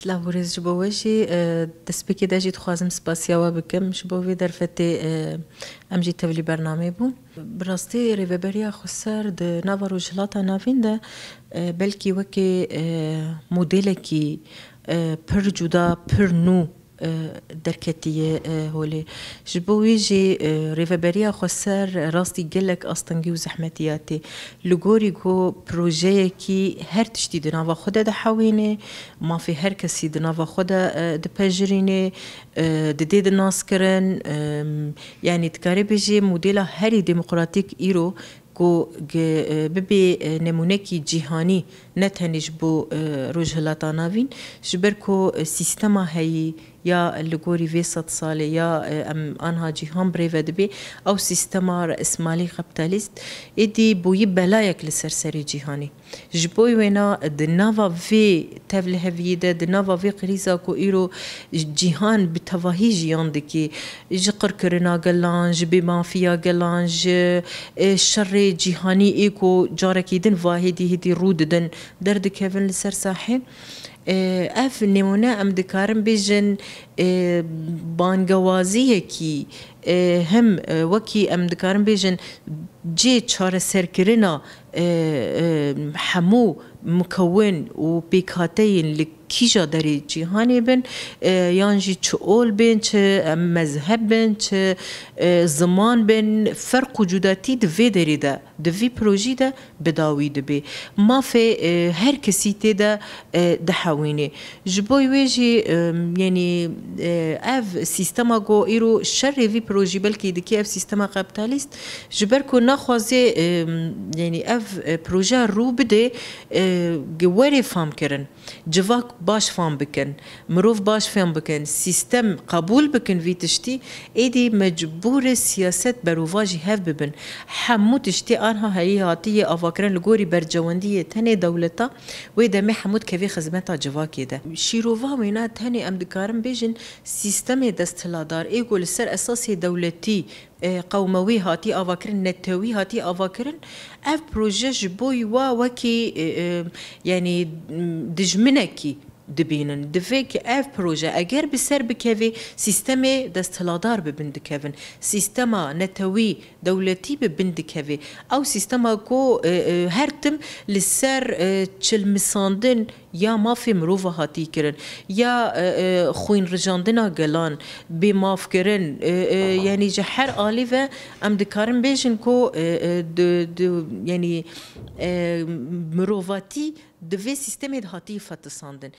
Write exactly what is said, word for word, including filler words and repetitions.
Silav û rêz ji bo we jî, e, destpêkê de jî dixwazim spasiya we bikim ji bo vê derfetê, e, em jî tevlî bernameyê bûn. Bi rastî Rêveberiya Xweser di nava Rojhilata Navîn de, e, belkî wekî, e, modelekî, e, pir cuda, pir nû, e, derketiye, e, holê. Ji bo wî jî, e, Rêveberiya Xweser rastî gelek astengî û zehmetî ya tê. Li gorî ku projeyekî her tiştî di nava xwe de dihewîne, mafê her kesî di nava xwe de, e, dipejirîne, e, didê di naskirin, e, yanî dikarê bêjê modela herî demokratîk îro ku gi-, e, bibê, e, nemûnekî cîhanî ne tenê ji bo, e, Rojhilata Navîn, ji ber ku, e, sîstema heyî ya li gorî vê sed salê ya, e, em anha cîhan birêve dibê, ew sîstema reismalî kapitalîst êdî bûyî belayek li ser serê cîhanê. Ji bo wêna di nava vê tevliheviyê de, di nava vê krîza ku îro cîhan bi tevahî jiyan dikê, ji qirkirina gelan, ji bêmafiya gelan, ji, e, şerê cîhanî ê ku carekî din va hêdî hêdî rû didin, derdikevin li ser sahê. E, ev nemûne em dikarin bêjin, e, bangewaziyekî, e, him, e, wekî em dikarin bêjin cê çareserkirina, e, e, hemû mukewin û pêkhateyên li kîja derê cîhanê bin, e, yan jî çi ol bin, çi, e, mezheb bin, çi, e, ziman bin, ferq û cudatî di vê derê de, di vî projî de bi dawî dibe. Mafê, e, her kesî tê de, e, dihewîne. Ji bo wê jî, e, yanî, e, ev sîstema ku îro şerê vî projî belkî dike ev sîstema kapitalîst, ji ber ku naxwaze, e, yanî ev, e, proje rû bide, e, ge-, were famkirin. Civak baş fam bikin, mirov baş fam bikin, sîstem qebûl bikin vî tiştî, êdî mecbûr e siyaset berovajî hev bibin. Hemû tiştê anha heyî hatiyê avakirin li gorî bercewendiyê tenê dewleta, wê demê hemû dikevê xizmeta civakê de. Şîrova wêna tenê em dikarin bêjin sîstemê desthiladar ê ku li ser esasê dewletî, e, qewmewî hatî avakirin, netewî hatî avakirin, ev proje ji bo wa wekî, e, e, yanî, m, dijminekî dibînin. Divê ki ev proje eger bi ser bikevê, sîstemê desthiladar bi bin dikevin. Sîstema netewî dewletî bi bin dikevê. Ew sîstema ku, e, e, her tim li ser, e, çilmisandin ya mafê mirova hatî kirin, ya, e, e, xwînrijandina gelan, bêmafkirin, e, e, yanî ji her alî ve em dikarin bêjin ku, e, e, di, di, yanî, e, mirovatî di vê sîstemê de hatî fetisandin.